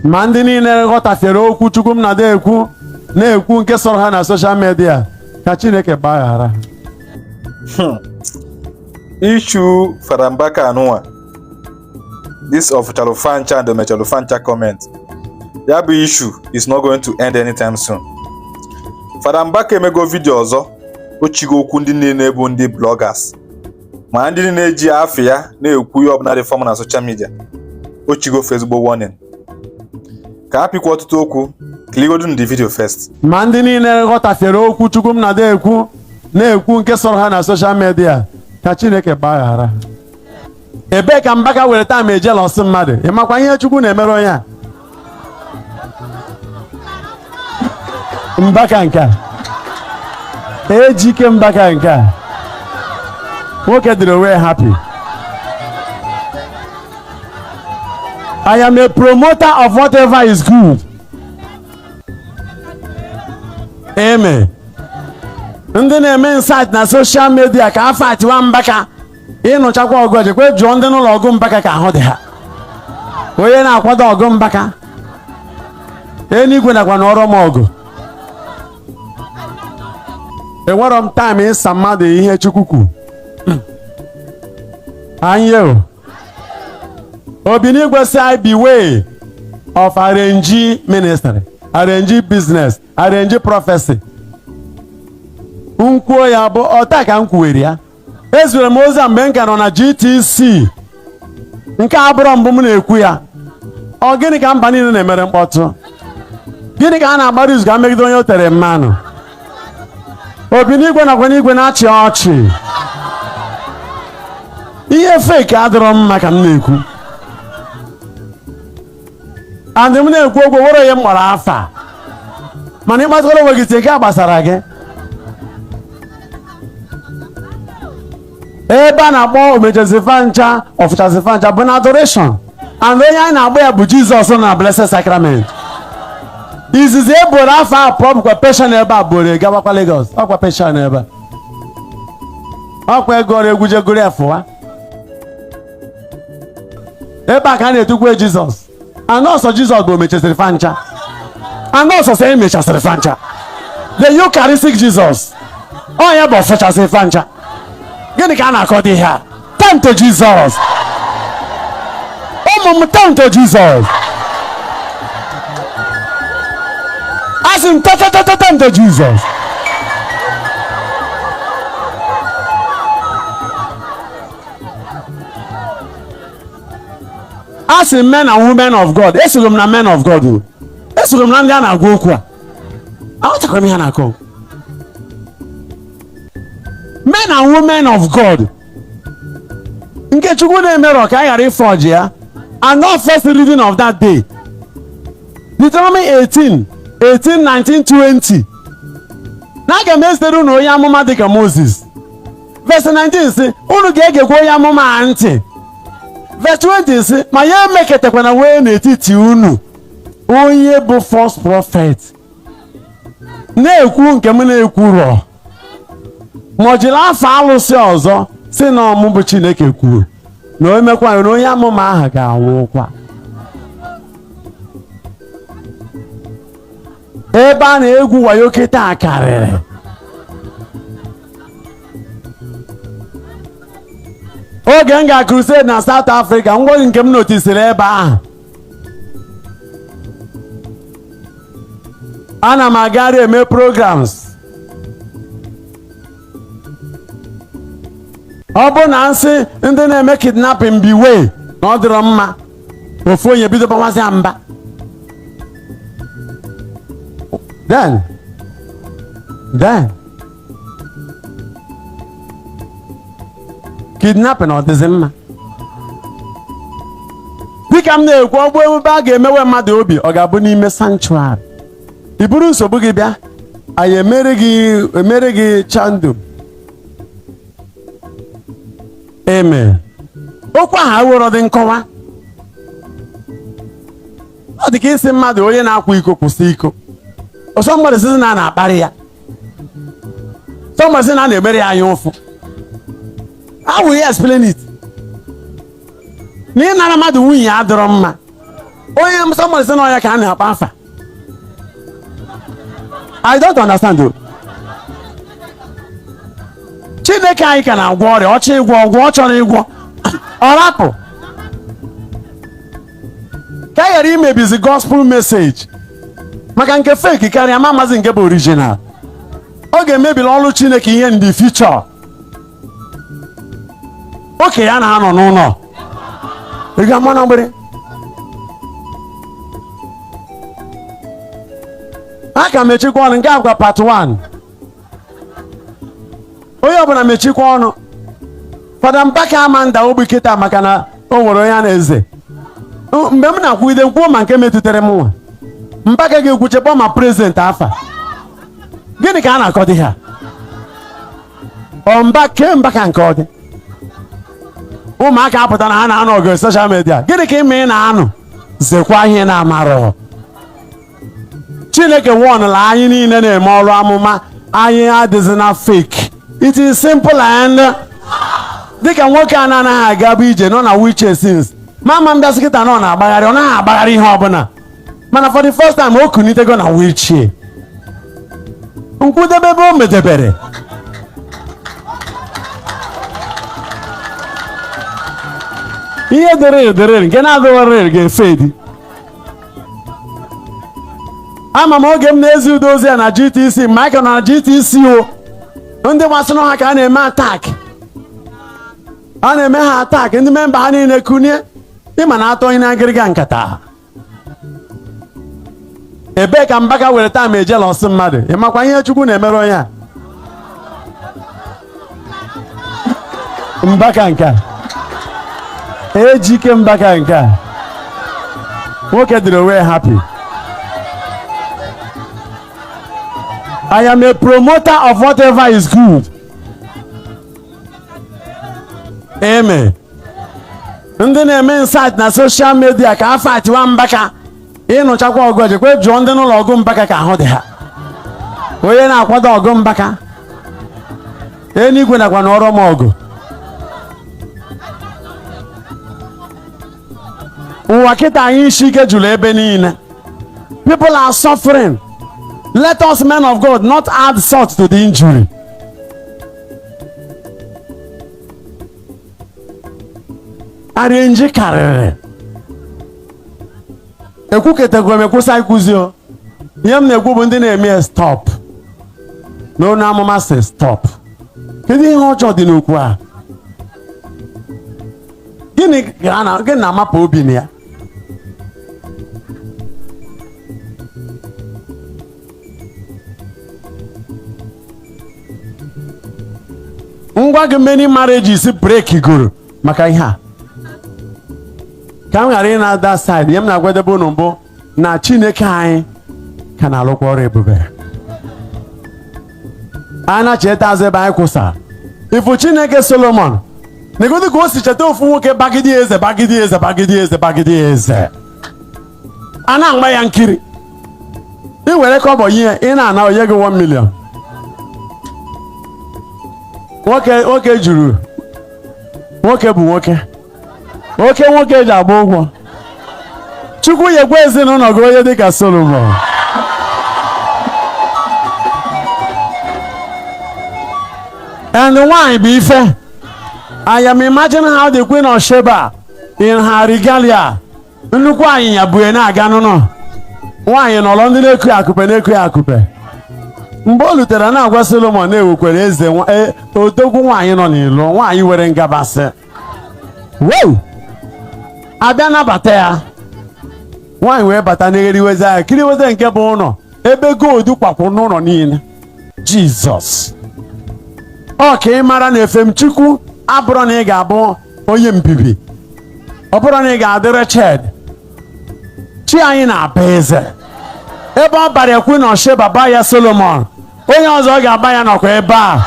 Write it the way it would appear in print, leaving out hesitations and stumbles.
Ma ndị niile ghọtafiere okwu Chukwu m na-ada ekwu na-ekwu nke sọrọ ha na social media, ka Chineke gbaghara ha. Issue Fada Mbaka anụnwa, this ọfụchalụ fancha and omechalụ fancha comment, ya bụ issue is not going to end anytime soon. Fada Mbaka emego video ọzọ, o chigo okwu ndị niile bụ ndị bloggers ma ndị niile ji afọ ya na-ekwu ihe ọbụla dị form na social media. O chigo Facebook warning ka ha pikwa ọtụtụ okwu. Kiligodu the video first. Ma ndị niile ghọtafiere okwu Chukwu m na-ada ekwu na-ekwu nke sọrọ ha na social media, ka Chineke gbaghara ha. Ebee ka Mbaka were time ejelọsị mmadụ? Ị makwa ihe Chukwu na-emere onye a? Mbaka nke a, Ejike Mbaka nke a, nwoke dịrị onwe happy. I am a promoter of whatever is good. Amen. Ndị na-eme insight na social media ka afọ atiwa Mbaka, ịnụchakwa ọgụ, ejekwe jụọ ndị n'ụlọ ọgụ Mbaka ka ahụ dị ha. Onye na-akwado ọgụ Mbaka, eluigwe nakwa na ọrụ m ọgụ. Enwerọ m time ịsa mmadụ ihe Chukwu kwuru. Anyị o Obinigwe si I beware of arrange ministry, arrange business, arrange prophecy. Nkwuo ya bụ ọta ka m kwuwere ya. Ezuru m ozi a mgbe m ka nọ na GTC. Nke a bụrụ mbụ m na-ekwu ya. Ọ gịnị ka mba niile na-emere mkpọtụ? Gịnị ka a na-agbara izu ka megide onye o tere mmanụ? Obinigwe nakwa n'igwe na-achị ọchị. Ihe fake adịrọ mma ka m na-ekwu. And m na-ekwu okwu nwere onye m kpọrọ afa, mana ịkpatara onwe gị tie nke a gbasara gị. Ebe a na-akpọ omechazifancha ọfụchazifancha bụ na adoration, and onye anyị na-agba ya bụ Jizọs na Blessed Sacrament. Izizi e boro afọ a pụọ bụkwa pension ebe a boro gabakwa Lagos, ọkwa pension ebe a, ọkwa ego ọrụ egwu jegoro ya fụwa ebe a ka a na-etukwa Jizọs. Anọsọ Jizọs bụ omechasịrị fancha, anọsọ sị emechasịrị fancha, the Eucharistic Jesus, ọ ya bụ ọfụchasịrị fancha. Gịnị ka a na-akọ dị ihe a? Turn to Jesus. Ụmụ m, turn to Jesus. Asị m tọtọtọtọ, turn to Jesus. Asị m men and women of God. Esoro m na men of God o. Esoro m na ndị a na-agwa okwu a. Aghọtakwara m ihe a na-akọ. Men and women of God. Nke Chukwu na-emerọ ka a ghara ịfọji ya. And not first reading of that day. Deuteronomy 18, 18, 19, 20. Na aga m ezitere unu onye amụma dịka Moses. Verse 19 sị, unu ga-egekwa onye amụma a ntị. Verse 20 sị, ma ya emeketakwana wee n'etiti unu onye bụ false prophet na-ekwu nke m na-ekwurọ, ma ọ jiri afọ alụsị ọzọ si na ọmụ bụ Chineke kwuru na o mekwa na onye amụma ahụ ga-anwụkwa. Ebe a na-egwu wayo kịta karịrị. Oge m ga crusade na South Africa, ngwa nke m notisiri ebe ahụ, ana m agagharị eme programs. Ọ bụ na nsị ndị na-eme kidnapping biwe na ọ dịrọ mma, ofu onye bido gbawazịa mba. Then kidnapping ọ dịzị mma? Dịka m na-ekwu, ọ bụ ebe a ga-emewe mmadụ obi, ọ ga-abụ n'ime sanctuary. I buru nsogbu gị bịa, anyị emere gị chandum. Amen. Okwu ahụ awụrọ dị nkọwa. Ọ dị ka isi mmadụ onye na-akwa iko kwụsị iko. Ọsọ mmadụ sị na a na-akparị ya, somebody sị na a na-emere ya anya ụfụ. How will you explain it? Na ịnara mmadụ nwunye ya adịrọ mma. Onye somebody sị na ọya ka a na-akpa afa. I don't understand o. Chineke anyị ka na-agwọ ọrịa, ọ chọọ ịgwọ ọgwụ, ọ chọrọ ịgwọ, ọ rapụ ka a ghara imebizi gospel message maka nke fake karịa ma amazi nke bụ original. Ọ ga-emebili ọrụ Chineke ihe in the future. Oke ya na-anọ n'ụlọ ị ga-ama na mgbere a ka mechikwa ọnụ nke agwa part 1. Onye ọbụla mechikwa ọnụ. Fada Mbaka ama nda ogbi kịta maka na o nwere onye a na-eze. Mgbe m na-akwugide kwuo ma nke metụtara m nwa Mbaka ga-ekwuche kpọọ ma president afa. Gịnị ka a na-akọ dị ha? Ọ mba ke Mbaka nke ọ dị ụmụaka apụta na ha na-anọ ọgụ social media. Gịnị ka ime ị na-anụ? Zekwa ihe na-amarọ. Chineke wọnụla anyị niile na-eme ọrụ amụma anyị adịghị na fake. It is simple and dịka nwoke a na-anaghị agaba ije nọ na wheelchair since mama mbịasị kịta nọ na-agbagharị, ọ naghị agbagharị ihe ọbụla, mana for the first time o kunitego na wheelchair. Nkwudebe ebe o medebere ihe dịrị dịrị nke na-adịghị ga-efe edi. Ama m oge m na-ezi udo ozi a na GTC, Michael nọ na GTC o ndị gbasara ha ka a na-eme attack, a na-eme ha attack, ndị member ha niile kunie ịma na atọ onye na-agịrịga nkata. Ebee ka Mbaka were taa ma ejela ọsị mmadụ? Ị makwa ihe Chukwu na-emere onye a? Mbaka nke a ejike, Mbaka nke a nwoke dịrị onwe happy. I am a promoter of whatever is good. Amen. Ndị na-eme insight na social media ka afọ atiwa Mbaka ịnụchakwa ọgụ, jekwe jụọ ndị n'ụlọ ọgụ Mbaka ka ahụ dị ha. Onye na-akwado ọgụ Mbaka eluigwe nakwa n'ọrụ m ọgụ ụwa kịta anyị isi ike jụrụ ebe niile. People are suffering. Let us men of God not add salt to the injury. Arịnji karịrị ekwuketegoro m ekwusa ikwuzi o. Ihe m na-ekwu bụ ndị na-eme ya stop na onye amụma si stop. Kedu ihe ọjọọ dị n'okwu a? Gịnị ka gịnị na-amapụ obi na ya? Ngwa gị, many marriages break goro maka ihe a. Ka m ghara ị na-ada side, ihe m na-agwadebe unu mbụ na Chineke anyị ka na-alụkwa ọrụ ebube. A na-cheta azụ ebe anyị kwụsara ifu Chineke Solomon negodu ka o si cheta ofu nwoke bagide eze, bagide eze, bagide eze, bagide eze, a na-agba ya nkiri. Ị were kọbọ ihe ị na-ana onye gị 1 million. Nwoke nwoke juru nwoke bụ nwoke oke nwoke ji agba ụgwọ. Chukwu nyekwa ezinụlọ gị onye dịka Solomon. And nwanyị bụ ife. I am imagining how the Queen of Sheba in her regalia, nnukwu anyịnya bụ na-aga n'ụlọ nwaanyị nọrọ ndị na-eku akụpe na-eku akụpe. Mgbe o lutere na-agwa Solomon na-ewekwere eze odogwu nwaanyị nọ n'ilo, nwaanyị were ngabasị wow, abịa nabata ya. Nwaanyị wee bata n'egheriweze anya kiriweze nke bụ ụlọ ebe gold kwakwụ n'ụlọ niile. Jizọs, ọ ka ị mara na efemchukwu abụrụ na ị ga-abụ onye mbibi, ọ bụrụ na ị ga-adị wretched. Chi anyị na-aba eze ebe ọ bara Queen of Sheba ba ya Solomon, onye ọzọ ọ ga-aba ya nọkwa ebe a.